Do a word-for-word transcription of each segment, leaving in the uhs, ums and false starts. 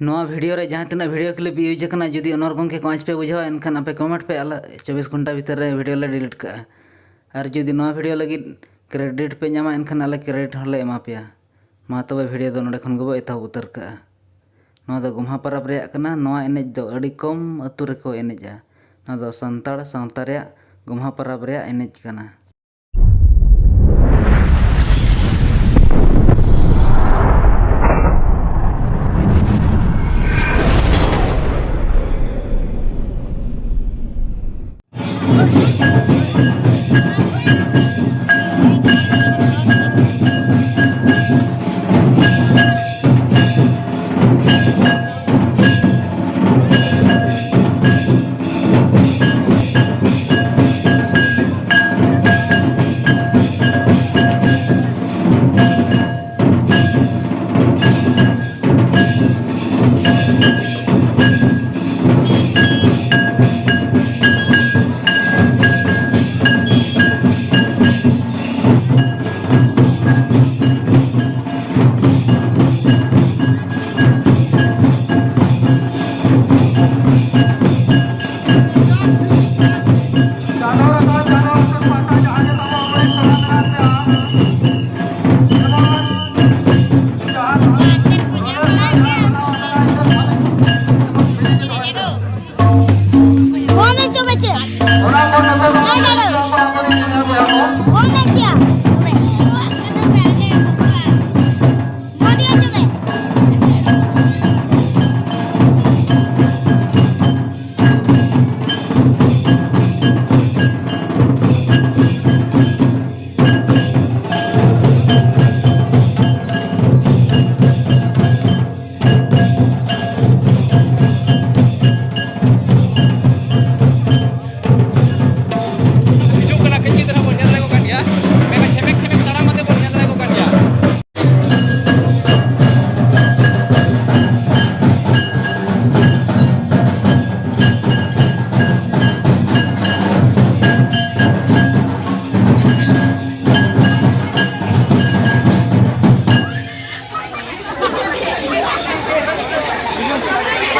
ᱱᱚᱣᱟ ᱵᱷᱤᱰᱤᱭᱳ ᱨᱮ ᱡᱟᱦᱟᱸ ᱛᱤᱱᱟᱹᱜ ᱵᱷᱤᱰᱤᱭᱳ ᱠᱞᱤᱯ ᱤᱭᱩᱡᱽ ᱟᱠᱟᱱᱟ, ᱡᱩᱫᱤ ᱚᱱᱚᱨ ᱜᱚᱢᱠᱮ ᱠᱚ ᱟᱸᱡᱽ ᱯᱮ ᱵᱩᱡᱷᱟᱹᱣᱟ, ᱮᱱᱠᱷᱟᱱ ᱟᱯᱮ ᱠᱚᱢᱮᱱᱴ ᱯᱮ, ᱟᱞᱮ ᱪᱚᱵᱵᱤᱥ ᱜᱷᱚᱱᱴᱟ ᱵᱷᱤᱛᱤᱨ ᱨᱮ ᱵᱷᱤᱰᱤᱭᱳ ᱞᱮ ᱰᱤᱞᱤᱴ ᱠᱟᱜᱼᱟ᱾ ᱟᱨ ᱡᱩᱫᱤ ᱱᱚᱣᱟ ᱵᱷᱤᱰᱤᱭᱳ ᱞᱟᱹᱜᱤᱫ ᱠᱨᱮᱰᱤᱴ ᱯᱮ ᱧᱟᱢᱟ, ᱮᱱᱠᱷᱟᱱ ᱟᱞᱮ ᱠᱨᱮᱰᱤᱴ ᱦᱚᱸᱞᱮ ᱮᱢᱟ ᱯᱮᱭᱟ᱾ ᱢᱟ ᱛᱚᱵᱮ ᱵᱷᱤᱰᱤᱭᱳ ᱫᱚ ᱱᱚᱰᱮ ᱠᱷᱚᱱ ᱜᱮᱵᱚ ᱮᱛᱚᱦᱚᱵ ᱩᱛᱟᱹᱨ ᱠᱟᱜᱼᱟ᱾ ᱱᱚᱣᱟ ᱫᱚ ᱜᱚᱢᱦᱟ ᱯᱚᱨᱚᱵᱽ ᱨᱮᱭᱟᱜ ᱠᱟᱱᱟ᱾ ᱱᱚᱣᱟ ᱮᱱᱮᱡ ᱫᱚ ᱟᱹᱰᱤ ᱠᱚᱢ ᱟᱹᱛᱩ ᱨᱮᱠᱚ ᱮᱱᱮᱡᱼᱟ᱾ ᱱᱚᱣᱟ ᱫᱚ ᱥᱟᱱᱛᱟᱲ ᱥᱟᱶᱛᱟ ᱨᱮᱭᱟᱜ ᱜᱚᱢᱦᱟ ᱯᱚᱨᱚᱵᱽ ᱨᱮᱭᱟᱜ ᱮᱱᱮᱡ ᱠᱟᱱᱟ᱾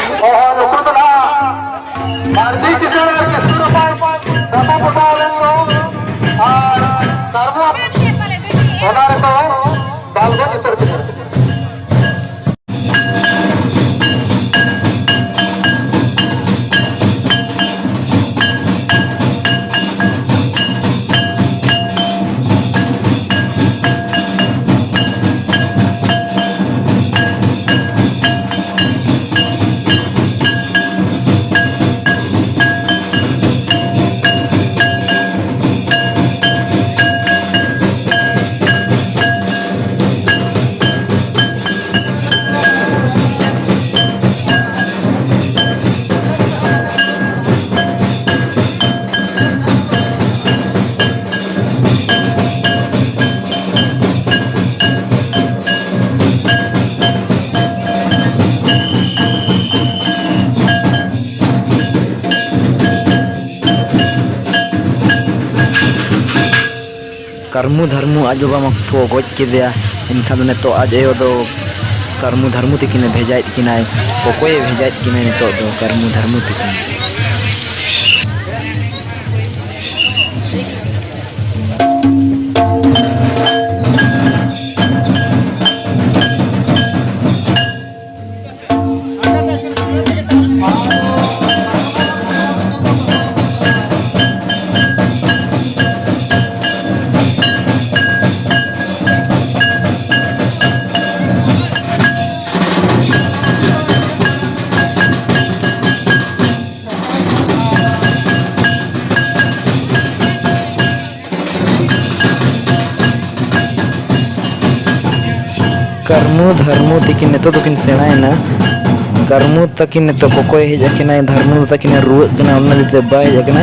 ᱚ, ᱱᱩᱠᱩ ᱫᱚ ᱱᱟᱦᱟᱜ ᱢᱟᱹᱨᱰᱤ ᱠᱤᱥᱟᱹᱬ ᱟᱨ ᱠᱤᱥᱠᱩ ᱨᱟᱯᱟᱡᱽ ᱠᱟᱛᱷᱟ ᱯᱚᱴᱟᱣ ᱞᱮᱱ ᱠᱚ ᱟᱨ ᱠᱟᱨᱢᱚ ᱚᱱᱟ ᱨᱮᱠᱚ ᱫᱟᱞ ᱜᱚᱡ ᱩᱛᱟᱹᱨ ᱠᱮᱫᱟ᱾ ᱠᱟᱹᱨᱢᱩ ᱫᱷᱟᱹᱨᱢᱩ ᱟᱡ ᱵᱟᱵᱟ ᱢᱟᱠᱚ ᱜᱚᱡ ᱠᱮᱫᱮᱭᱟ, ᱮᱱᱠᱷᱟᱱ ᱫᱚ ᱱᱤᱛᱚᱜ ᱟᱡ ᱟᱭᱳ ᱫᱚ ᱠᱟᱹᱨᱢᱩ ᱫᱷᱟᱹᱨᱢᱩ ᱛᱤᱠᱤᱱᱮ ᱵᱷᱮᱡᱟᱭᱮᱫ ᱠᱤᱱᱟᱭ, ᱠᱚᱠᱚᱭᱮ ᱵᱷᱮᱡᱟᱭᱮᱫ ᱠᱤᱱᱟᱭ ᱱᱤᱛᱚᱜ ᱫᱚ ᱠᱟᱹᱨᱢᱩ ᱫᱷᱟᱹᱨᱢᱩ ᱛᱤᱠᱤᱱ᱾ ᱠᱟᱹᱨᱢᱩ ᱫᱷᱟᱹᱨᱢᱩ ᱛᱤᱠᱤᱱ ᱱᱤᱛᱚᱜ ᱫᱚᱠᱤᱱ ᱥᱮᱬᱟᱭᱮᱱᱟ᱾ ᱠᱟᱹᱨᱢᱩ ᱛᱟᱹᱠᱤᱱ ᱱᱤᱛᱚᱜ ᱠᱚᱠᱚᱭ ᱦᱮᱡ ᱟᱹᱠᱤᱱᱟ, ᱫᱷᱟᱹᱨᱢᱩ ᱛᱟᱹᱠᱤᱱᱮ ᱨᱩᱣᱟᱹᱜ ᱠᱟᱱᱟ, ᱚᱱᱟ ᱤᱫᱤᱛᱮ ᱵᱟᱭ ᱦᱮᱡ ᱟᱹᱠᱤᱱᱟ᱾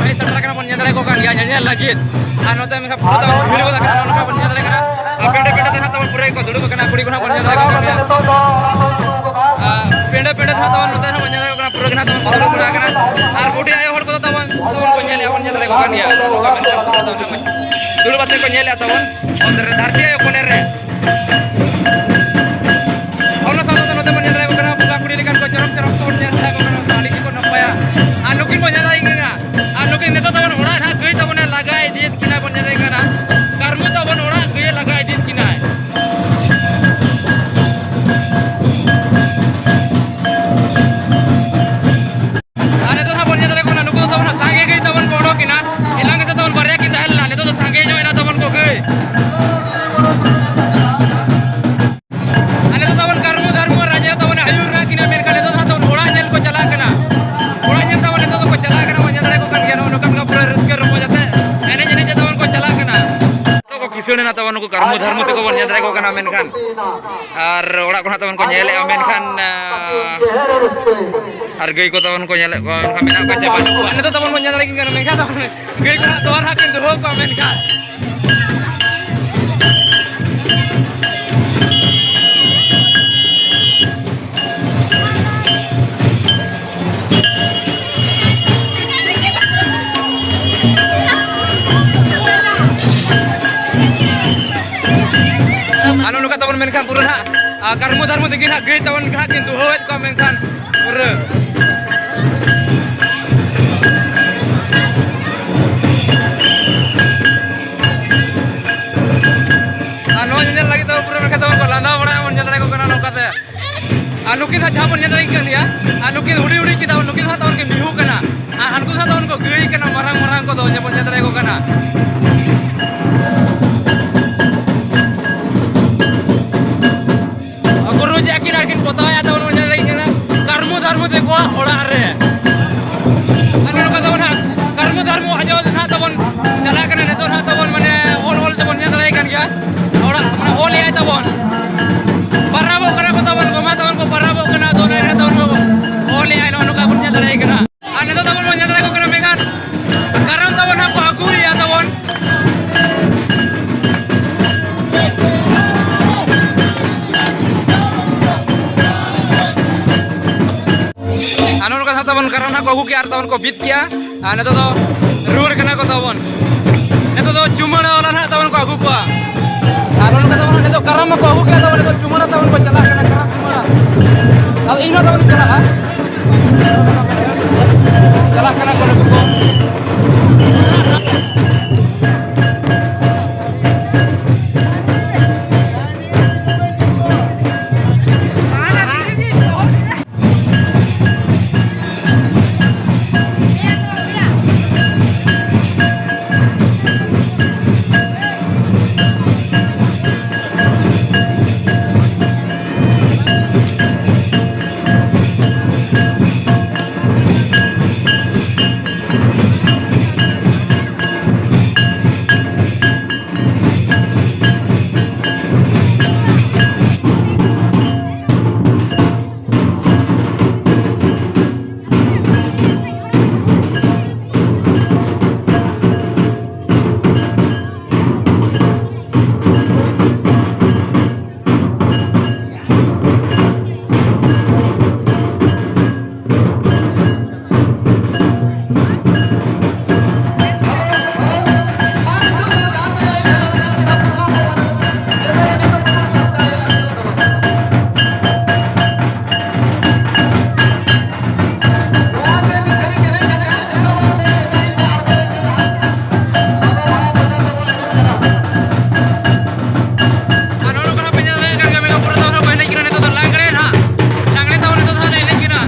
ᱦᱮᱡ ᱥᱮᱴᱮᱨ ᱟᱠᱟᱱᱟ ᱵᱚᱱ ᱧᱮᱞ ᱫᱟᱲᱮᱭᱟᱠᱚ ᱠᱟᱱ ᱜᱮᱭᱟ ᱧᱮᱧᱮᱞ ᱞᱟᱹᱜᱤᱫ᱾ ᱟᱨ ᱱᱚᱛᱮ ᱢᱮᱱᱠᱷᱟᱱ ᱯᱩᱨᱟᱹ ᱛᱟᱵᱚᱱ ᱵᱷᱤᱲ ᱜᱚᱫ ᱟᱠᱟᱱᱟ, ᱱᱚᱜᱼᱚ ᱱᱚᱝᱠᱟ ᱵᱚᱱ ᱧᱮᱞ ᱫᱟᱲᱮᱭᱟᱜ ᱠᱟᱱᱟ᱾ ᱟᱨ ᱯᱮᱸᱰᱮ ᱯᱮᱸᱰᱮ ᱛᱮ ᱱᱟᱦᱟᱜ ᱛᱟᱵᱚᱱ ᱯᱩᱨᱟᱹ ᱜᱮᱠᱚ ᱫᱩᱲᱩᱵ ᱟᱠᱟᱱᱟ, ᱠᱩᱲᱤ ᱠᱚ ᱱᱟᱦᱟᱜ ᱵᱚᱱ ᱧᱮᱞ ᱫᱟᱲᱮᱭᱟᱠᱚ ᱠᱟᱱ ᱜᱮᱭᱟ᱾ ᱟᱨ ᱯᱮᱸᱰᱮ ᱯᱮᱸᱰᱮ ᱛᱮ ᱱᱟᱦᱟᱜ ᱛᱟᱵᱚᱱ ᱱᱚᱛᱮ ᱦᱚᱸ ᱵᱚᱱ ᱧᱮᱞ ᱫᱟᱲᱮᱭᱟᱠᱚ ᱠᱟᱱᱟ, ᱯᱩᱨᱟᱹ ᱜᱮ ᱱᱟᱦᱟᱜ ᱛᱟᱵᱚᱱ ᱠᱚ ᱫᱩᱲᱩᱵ ᱵᱟᱲᱟ ᱟᱠᱟᱱᱟ᱾ ᱟᱨ ᱵᱩᱰᱷᱤ ᱟᱭᱳ ᱦᱚᱲ ᱠᱚᱫᱚ ᱛᱟᱵᱚᱱ, ᱛᱟᱵᱚᱱ ᱠᱚ ᱧᱮᱞᱮᱫᱼᱟ, ᱵᱚᱱ ᱧᱮᱞ ᱫᱟᱲᱮᱭᱟᱠᱚ ᱠᱟᱱ ᱜᱮᱭᱟ᱾ ᱱᱚᱝᱠᱟ ᱢᱮᱱᱠᱷᱟᱱ ᱯᱩᱨᱟᱹ ᱛᱟᱵᱚᱱ ᱱᱟᱦᱟᱜ ᱫᱩᱲᱩᱵ ᱠᱟᱛᱮ ᱠᱚ ᱧᱮᱞᱮᱫᱼᱟ ᱛᱟᱵᱚᱱ᱾ ᱚᱱᱛᱮ ᱨᱮ ᱫᱷᱟᱹᱨᱛᱤ ᱟᱭᱳ ᱠᱚᱞᱮ ᱨᱮ᱾ ᱚᱱᱟ ᱥᱟᱶᱛᱮ ᱱᱚᱛᱮ ᱵᱚᱱ ᱧᱮᱞ ᱫᱟᱲᱮᱭᱟᱠᱚ ᱠᱟᱱᱟ, ᱵᱚᱸᱜᱟ ᱠᱩᱲᱤ ᱞᱮᱠᱟᱱ ᱠᱚ ᱪᱚᱨᱚᱠ ᱪᱚᱨᱚᱠ ᱠᱚᱵᱚᱱ ᱧᱮᱞ ᱫᱟᱲᱮᱭᱟᱠᱚ ᱠᱟᱱᱟ, ᱟᱹᱰᱤ ᱜᱮᱠᱚ ᱱᱟᱯᱟᱭᱟ᱾ ᱟᱨ ᱱᱩᱠᱤᱱ ᱵᱚᱱ ᱧᱮᱞ ᱫᱟᱲᱮᱭᱟᱠᱤᱱ ᱠᱟᱱᱟ, ᱟᱨ ᱱᱩᱠᱤᱱ ᱱᱤᱛᱚᱜ ᱛᱟᱵᱚᱱ ᱚᱲᱟᱜ ᱱᱟᱦᱟᱜ ᱜᱟᱹᱭ ᱛᱟᱵᱚᱱᱮ ᱞᱟᱜᱟ ᱤᱫᱤᱭᱮᱫ ᱠᱤᱱᱟ ᱵᱚᱱ ᱧᱮᱞᱮᱫ ᱠᱟᱱᱟ, ᱠᱟᱹᱨᱢᱩ ᱛᱟᱵᱚᱱ ᱚᱲᱟᱜ ᱜᱟᱹᱭᱮ ᱞᱟᱜᱟ ᱤᱫᱤᱭᱮᱫ ᱠᱤᱱᱟᱭ᱾ ᱟᱨ ᱱᱤᱛᱚᱜ ᱦᱟᱸᱜ ᱵᱚᱱ ᱧᱮᱞ ᱫᱟᱲᱮᱭᱟᱠᱚ ᱠᱟᱱᱟ, ᱱᱩᱠᱩ ᱫᱚ ᱛᱟᱵᱚᱱ ᱥᱟᱸᱜᱮ ᱜᱟᱹᱭ ᱛᱟᱵᱚᱱ ᱠᱚ ᱚᱰᱚᱠ ᱮᱱᱟ᱾ ᱮᱱᱟᱝ ᱜᱮᱥᱮ ᱛᱟᱵᱚᱱ ᱵᱟᱨᱭᱟ ᱠᱤᱱ ᱛᱟᱦᱮᱸ ᱞᱮᱱᱟ, ᱱᱤᱛᱚᱜ ᱫᱚ ᱥᱟᱸᱜᱮ ᱧᱚᱜ ᱮᱱᱟ ᱛᱟᱵᱚᱱ ᱠᱚ ᱜᱟᱹᱭ᱾ ᱟᱨ ᱱᱤᱛᱚᱜ ᱛᱟᱵᱚᱱ ᱠᱟᱹᱨᱢᱩ ᱫᱷᱟᱨᱢᱩ ᱨᱟᱡᱟ ᱛᱟᱵᱚᱱ ᱟᱹᱭᱩᱨ ᱨᱮ ᱠᱤᱱᱟ, ᱢᱮᱱᱠᱷᱟᱱ ᱱᱤᱛᱚᱜ ᱫᱚ ᱦᱟᱸᱜ ᱛᱟᱵᱚᱱ ᱚᱲᱟᱜ ᱧᱮᱞ ᱠᱚ ᱪᱟᱞᱟᱜ ᱠᱟᱱᱟ᱾ ᱚᱲᱟᱜ ᱧᱮᱞ ᱛᱟᱵᱚᱱ ᱱᱤᱛᱚᱜ ᱫᱚᱠᱚ ᱪᱟᱞᱟᱜ ᱠᱟᱱᱟ, ᱵᱚᱱ ᱧᱮᱞ ᱫᱟᱲᱮᱭᱟᱠᱚ ᱠᱟᱱ ᱜᱮᱭᱟ, ᱱᱚᱜᱼᱚ ᱱᱚᱝᱠᱟ ᱱᱚᱝᱠᱟ ᱯᱩᱨᱟᱹ ᱨᱟᱹᱥᱠᱟᱹ ᱨᱚᱢᱚᱡᱽ ᱟᱛᱮ ᱮᱱᱮᱡ ᱮᱱᱮᱡ ᱛᱮ ᱛᱟᱵᱚᱱ ᱠᱚ ᱪᱟᱞᱟᱜ ᱠᱟᱱᱟ᱾ ᱱᱤᱛᱚᱜ ᱠᱚ ᱠᱤᱥᱟᱹᱬ ᱮᱱᱟ ᱛᱟᱵᱚᱱ ᱱᱩᱠᱩ ᱠᱟᱹᱨᱢᱩ ᱫᱷᱟᱨᱢᱩ ᱛᱮᱠᱚ ᱵᱚᱱ ᱧᱮᱞ ᱫᱟᱲᱮᱭᱟᱠᱚ ᱠᱟᱱᱟ, ᱢᱮᱱᱠᱷᱟᱱ ᱟᱨ ᱚᱲᱟᱜ ᱠᱚ ᱱᱟᱦᱟᱜ ᱛᱟᱵᱚᱱ ᱠᱚ ᱧᱮᱞᱮᱫᱼᱟ, ᱢᱮᱱᱠᱷᱟᱱ, ᱟᱨ ᱜᱟᱹᱭ ᱠᱚ ᱛᱟᱵᱚᱱ ᱠᱚ ᱧᱮᱞᱮᱫ ᱠᱚᱣᱟ, ᱢᱮᱱᱠᱷᱟᱱ ᱢᱮᱱᱟᱜ ᱠᱚᱣᱟ ᱪᱮ ᱵᱟᱹᱱᱩᱜ ᱠᱚᱣᱟ? ᱱᱤᱛᱚᱜ ᱛᱟᱵᱚᱱ ᱵᱚᱱ ᱧᱮᱞ ᱫᱟᱲᱮᱭᱟᱠᱤᱱ ᱠᱟᱱᱟ, ᱢᱮᱱᱠᱷᱟᱱ ᱛᱟᱵᱚᱱ ᱜᱟᱹᱭ ᱠᱚ ᱱᱟᱦᱟᱜ ᱛᱚᱣᱟ ᱱᱟᱦᱟᱜ ᱠᱤᱱ ᱫᱚᱦᱚ ᱠᱚᱣᱟ, ᱢᱮᱱᱠᱷᱟᱱ ᱟᱨ ᱱᱚᱜᱼᱚ ᱱᱚᱝᱠᱟ ᱛᱟᱵᱚᱱ ᱢᱮᱱᱠᱷᱟᱱ ᱯᱩᱨᱟᱹ ᱱᱟᱦᱟᱜ, ᱟᱨ ᱠᱟᱹᱨᱢᱩ ᱫᱷᱟᱨᱢᱩ ᱛᱮᱜᱮ ᱱᱟᱦᱟᱜ ᱜᱟᱹᱭ ᱛᱟᱵᱚᱱ ᱱᱟᱦᱟᱜ ᱠᱤᱱ ᱫᱩᱦᱟᱹᱣᱮᱫ ᱠᱚᱣᱟ ᱢᱮᱱᱠᱷᱟᱱ ᱯᱩᱨᱟᱹ᱾ ᱟᱨ ᱱᱚᱣᱟ ᱧᱮᱧᱮᱞ ᱞᱟᱹᱜᱤᱫ ᱫᱚ ᱯᱩᱨᱟᱹ ᱢᱮᱱᱠᱷᱟᱱ ᱛᱟᱵᱚᱱ ᱠᱚ ᱞᱟᱸᱫᱟ ᱵᱟᱲᱟᱭᱟ, ᱵᱚᱱ ᱧᱮᱞ ᱫᱟᱲᱮᱭᱟᱠᱚ ᱠᱟᱱᱟ ᱱᱚᱝᱠᱟᱛᱮ᱾ ᱟᱨ ᱱᱩᱠᱤᱱ ᱦᱟᱸᱜ ᱡᱟᱦᱟᱸ ᱵᱚᱱ ᱧᱮᱞ ᱫᱟᱲᱮᱭᱟᱜ ᱠᱟᱱ ᱜᱮᱭᱟ, ᱟᱨ ᱱᱩᱠᱤᱱ ᱦᱩᱰᱤᱧ ᱦᱩᱰᱤᱧ ᱠᱤᱱ ᱛᱟᱵᱚᱱ, ᱱᱩᱠᱤᱱ ᱫᱚ ᱦᱟᱸᱜ ᱛᱟᱵᱚᱱ ᱠᱤᱱ ᱢᱤᱦᱩ ᱠᱟᱱᱟ, ᱟᱨ ᱦᱟᱱᱠᱩ ᱫᱚ ᱦᱟᱸᱜ ᱛᱟᱵᱚᱱ ᱠᱚ ᱜᱟᱹᱭ ᱠᱟᱱᱟ, ᱢᱟᱨᱟᱝ ᱢᱟᱨᱟᱝ ᱠᱚᱫᱚ ᱡᱮᱢᱚᱱ ᱧᱮᱞ ᱫᱟᱲᱮᱭᱟᱠᱚ ᱠᱟᱱᱟ᱾ ᱜᱩᱨᱩ ᱡᱮ ᱟᱹᱠᱤᱱ ᱟᱨᱠᱤᱱ ᱯᱚᱛᱟᱣᱮᱫᱼᱟ ᱛᱟᱵᱚᱱ, ᱵᱚᱱ ᱧᱮᱞ ᱫᱟᱲᱮᱭᱟᱜ ᱠᱟᱱᱟ ᱠᱟᱹᱨᱢᱩ ᱫᱷᱟᱨᱢᱩ ᱛᱮᱠᱚᱣᱟᱜ ᱚᱲᱟᱜ ᱨᱮ᱾ ᱟᱨ ᱱᱚᱝᱠᱟ ᱛᱟᱵᱚᱱ ᱦᱟᱸᱜ ᱠᱟᱹᱨᱢᱩ ᱫᱷᱟᱨᱢᱩ ᱟᱡᱚ ᱱᱟᱦᱟᱜ ᱛᱟᱵᱚᱱ ᱪᱟᱞᱟᱜ ᱠᱟᱱᱟ, ᱱᱤᱛᱚᱜ ᱱᱟᱦᱟᱜ ᱛᱟᱵᱚᱱ ᱢᱟᱱᱮ ᱚᱞ ᱚᱞ ᱛᱮᱵᱚᱱ ᱧᱮᱞ ᱫᱟᱲᱮᱭᱟᱜ ᱠᱟᱱ ᱜᱮᱭᱟ᱾ ᱚᱲᱟᱜ ᱢᱟᱱᱮ ᱚᱞ ᱮᱫᱟᱭ ᱛᱟᱵᱚᱱ, ᱯᱟᱨᱟᱵᱚᱜ ᱠᱟᱱᱟ ᱠᱚ ᱛᱟᱵᱚᱱ, ᱜᱚᱢᱟ ᱛᱟᱵᱚᱱ ᱠᱚ ᱯᱟᱨᱟᱵᱚᱜ ᱠᱟᱱᱟ, ᱟᱫᱚ ᱚᱱᱟ ᱨᱮ ᱛᱟᱵᱚᱱ ᱠᱚ ᱚᱞ ᱮᱫᱟᱭ, ᱱᱚᱜᱼᱚ ᱱᱚᱝᱠᱟ ᱵᱚᱱ ᱧᱮᱞ ᱫᱟᱲᱮᱭᱟᱜ ᱠᱟᱱᱟ᱾ ᱟᱨ ᱱᱤᱛᱚᱜ ᱛᱟᱵᱚᱱ ᱵᱚᱱ ᱧᱮᱞ ᱫᱟᱲᱮᱭᱟᱠᱚ ᱠᱟᱱᱟ ᱢᱮᱱᱠᱷᱟᱱ ᱛᱟᱵᱚᱱ ᱦᱟᱸᱜ ᱠᱚ ᱟᱹᱜᱩᱭᱮᱫᱼᱟ ᱛᱟᱵᱚᱱ᱾ ᱟᱨ ᱱᱚᱜᱼᱚ ᱱᱚᱝᱠᱟ ᱦᱟᱸᱜ ᱛᱟᱵᱚᱱ ᱠᱟᱨᱟᱢ ᱦᱟᱸᱜ ᱠᱚ ᱟᱹᱜᱩ ᱠᱮᱜᱼᱟ ᱟᱨ ᱛᱟᱵᱚᱱ ᱠᱚ ᱵᱤᱫ ᱠᱮᱜᱼᱟ᱾ ᱟᱨ ᱱᱤᱛᱚᱜ ᱫᱚ ᱨᱩᱣᱟᱹᱲ ᱠᱟᱱᱟ ᱠᱚ ᱛᱟᱵᱚᱱ᱾ ᱱᱤᱛᱚᱜ ᱫᱚ ᱪᱩᱢᱟᱹᱲᱟ ᱵᱟᱞᱟ ᱦᱟᱸᱜ ᱛᱟᱵᱚᱱ ᱠᱚ ᱟᱹᱜᱩ ᱠᱚᱣᱟ᱾ ᱟᱨ ᱱᱚᱜᱼᱚ ᱱᱚᱝᱠᱟ ᱛᱟᱵᱚᱱ ᱱᱤᱛᱚᱜ ᱠᱟᱨᱟᱢ ᱢᱟᱠᱚ ᱟᱹᱜᱩ ᱠᱮᱜᱼᱟ ᱛᱟᱵᱚᱱ, ᱱᱤᱛᱚᱜ ᱪᱩᱢᱟᱹᱲᱟ ᱛᱟᱵᱚᱱ ᱠᱚ ᱪᱟᱞᱟᱜ ᱠᱟᱱᱟ, ᱠᱟᱨᱟᱢ ᱪᱩᱢᱟᱹᱲᱟ᱾ ᱟᱫᱚ ᱤᱧ ᱦᱚᱸ ᱛᱟᱵᱚᱱ ᱤᱧ ᱪᱟᱞᱟᱜᱼᱟ᱾ ᱪᱟᱞᱟᱜ ᱠᱟᱱᱟ ᱠᱚ ᱱᱩᱠᱩ ᱠᱚ᱾ ᱟᱨ ᱱᱚᱜᱼᱚ ᱱᱚᱝᱠᱟ ᱯᱮ ᱧᱮᱞ ᱫᱟᱲᱮᱭᱟᱜ ᱠᱟᱱ ᱜᱮᱭᱟ, ᱢᱮᱱᱠᱷᱟᱱ ᱯᱩᱨᱟᱹ ᱫᱚ ᱱᱚᱜᱼᱚᱭ ᱠᱚ ᱮᱱᱮᱡ ᱠᱟᱱᱟ ᱱᱤᱛᱚᱜ ᱫᱚ ᱞᱟᱜᱽᱲᱮ ᱱᱟᱦᱟᱜ᱾ ᱞᱟᱜᱽᱲᱮ ᱛᱟᱵᱚᱱ ᱱᱤᱛᱚᱜ ᱫᱚ ᱦᱟᱸᱜ ᱞᱮ ᱮᱱᱮᱡ ᱠᱟᱱᱟ᱾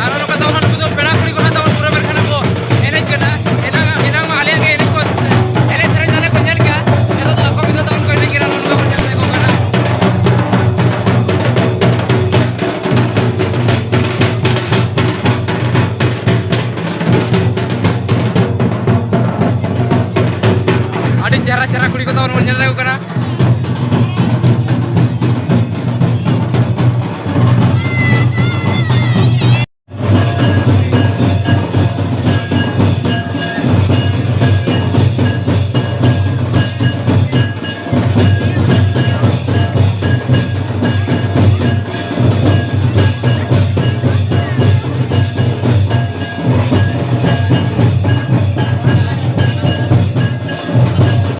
ᱟᱨ ᱱᱚᱜᱼᱚ ᱱᱚᱝᱠᱟ ᱛᱟᱵᱚᱱ ᱱᱩᱠᱩ ᱫᱚ ᱯᱮᱲᱟ ᱠᱩᱲᱤ ᱠᱚ ᱦᱟᱸᱜ ᱛᱟᱵᱚᱱ ᱯᱩᱨᱟᱹ ᱵᱮᱨ ᱠᱷᱟᱱ ᱠᱚ ᱮᱱᱮᱡ ᱠᱟᱱᱟ᱾ ᱮᱱᱟᱝ, ᱮᱱᱟᱝ ᱢᱟ ᱟᱞᱮᱭᱟᱜ ᱜᱮ ᱮᱱᱮᱡ ᱠᱚ, ᱮᱱᱮᱡ ᱥᱮᱨᱮᱧ ᱛᱟᱞᱮ ᱠᱚ ᱧᱮᱞ ᱠᱮᱜᱼᱟ᱾ ᱱᱤᱛᱚᱜ ᱫᱚ ᱟᱠᱚ ᱢᱤᱫ ᱫᱷᱟᱣ ᱛᱟᱵᱚᱱ ᱠᱚ ᱮᱱᱮᱡ ᱠᱟᱱᱟ, ᱱᱚᱜᱼᱚ ᱱᱚᱝᱠᱟ ᱵᱚᱱ ᱧᱮᱞ ᱫᱟᱲᱮᱭᱟᱠᱚ ᱠᱟᱱᱟ᱾ ᱟᱹᱰᱤ ᱪᱮᱦᱨᱟ ᱪᱮᱦᱨᱟ ᱠᱩᱲᱤ ᱠᱚ ᱛᱟᱵᱚᱱ ᱵᱚᱱ ᱧᱮᱞ ᱫᱟᱲᱮᱭᱟᱠᱚ ᱠᱟᱱᱟ᱾